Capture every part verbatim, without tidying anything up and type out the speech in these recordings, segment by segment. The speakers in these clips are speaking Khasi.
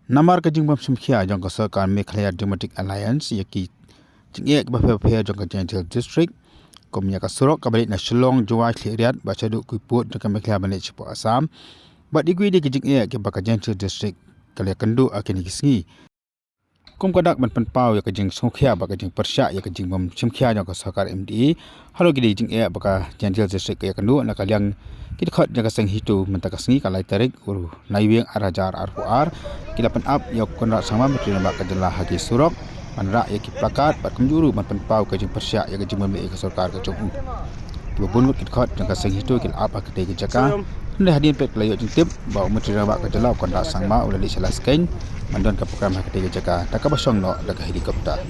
Namar ka jingbym shim khia jong ka sorkar Meghalaya Democratic Alliance ïa ki jingeh kiba pher bapher jong ka Jaintia Hills District, kum ïa ka surok kaba leit na Shillong, Jowai, Khliehriat, bad shaduh ki pud jong ka Meghalaya ban leit shapoh Assam, bad kiwei de ki jingeh kiba ka Jaintia Hills District ka la ïakynduh ha kine ki sngi. Kum ka dak ban pynpaw ïa ka jingsngewkhia bad ka jingpyrshah ïa ka jingbym shim khia jong ka sorkar M D A halor ki jingeh ba ka Jaintia Hills District ka ïakynduh, na ka liang ki dkhot jong ka seng HITO mynta ka sngi, ka lai tarik u Naiwieng ar hajar arphew ar, ki la pynap ïa u Conrad Sangma, Myntri Rangbah ka jylla, ha ki surok ban rah ïa ki placard bad kumjuh ruh ban pynpaw ka jingpyrshah ïa ka jingbym leh ïa ka sorkar ka jong u. Kiba bun ngut ki dkhot jong ka seng HITO ki la ap ha katei ka jaka. Hynrei hadien pat ki la ïoh jingtip ba u Myntri Rangbah ka jylla u Conrad Sangma u la leit sha Laskeiñ ban don ka program ha katei ka jaka, da kaba shong noh da ka helicopter.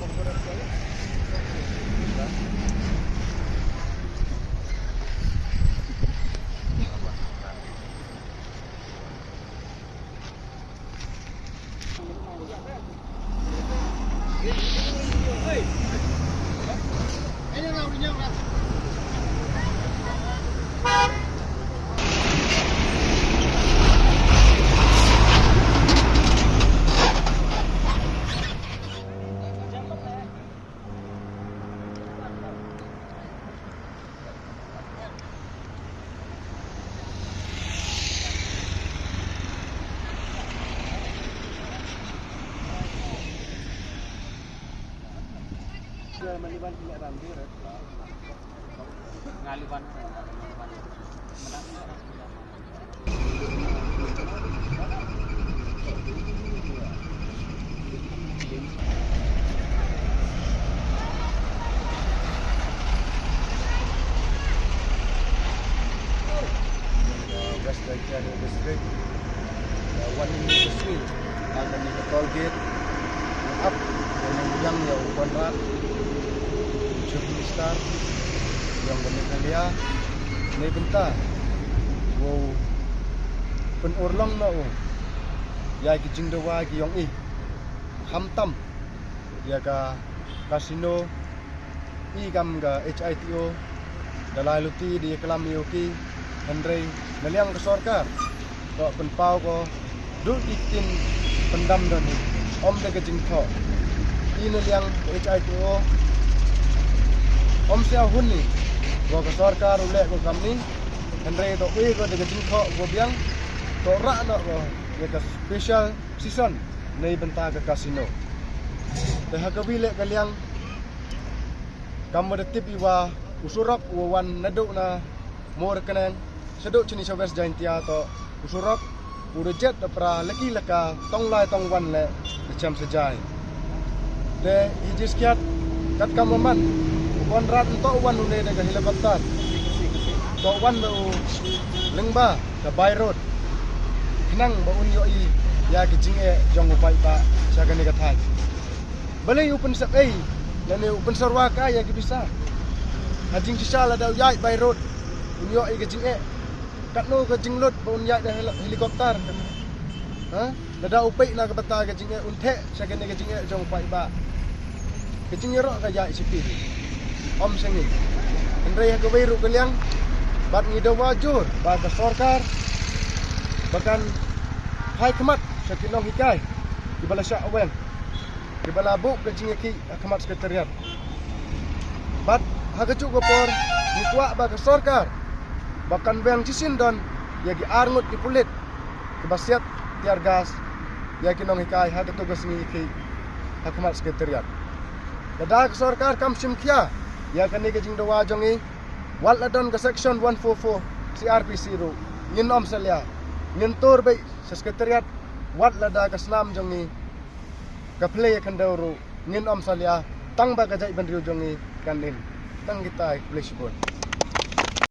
West Jaintia Hills District, uh, wan in the street, ha kane ka toll gate, ap, ïa u Conrad, Chief Minister jong ka Meghalaya, na ka bynta wow pynurlong noh u ïa ki jingdawa ki jong i, khamtam ïa ka casino, i kam ka H I T O, da lai luti da ïaklam ïa u ki, hynrei na liang ka sorkar, to pynpaw ko, duh ki ktien pyndam don hi, ym da ka jingthoh. I na liang H I T O, ym sngewhun ni, ko ka sorkar u leh ko kamni, hynrei to u ko da ka jingthoh ko biang, to rah noh ko ïa ka special session na ka bynta ka casino. Te ha kawei leh ka liang, kam wa da tip i wa u surok u wan naduh na Mawryngkneng shaduh shini sha West Jaintia, to u surok u da jet da pra laki laka, tong lai tong wan leh da shem sa jai. Te hi jiskhiat, kat kam wa man, u Conrad to wan u ne da ka helicopter, to wan da u lyngba ka by road, khnang ba un ïohi ïa ki jingeh jong u paidbah sha kane ka thaiñ. Balei u pynsep ei lane u pynsyrwa kai ïa ki pisa? Ha jingshisha lada u ïaid by road un ïohi ka jingeh. Katno ka jinglut ba un ïaid da heli-, helicopter? Ha? Lada u peit na ka bynta ka jingeh un theh sha kane ka jingeh jong u paidbah. Ka jingïaroh ka ïaid sha phi, ym sha ngi. Hynrei ha kawei ruh ka liang, bad ngi dawa jur ba ka sorkar ba kan phai khmat sha ki nonghikai kiba la shah weng, kiba la buh ka jingïakhih ha khmat Secretariat. Bad ha kajuh ka por ngi kwah ba ka sorkar ba kan weng shisien don ïa ki ar ngut ki pulit kiba siat tear gas ïa ki nonghikai ha kato ka sngi ïakhih ha khmat Secretariat. Lada ka sorkar kam shim khia ïa kane ka jingdawa jong ngi, wat la don ka section one four four C R P C ruh, ngin ym salia, ngin tur beit sha Secretariat, wat lada ka snam jong ngi ka plie khyndew ruh, ngin ym salia, tang ba ka jaitbynriew jong ngi kan im. Tang kitai, khublei shibun.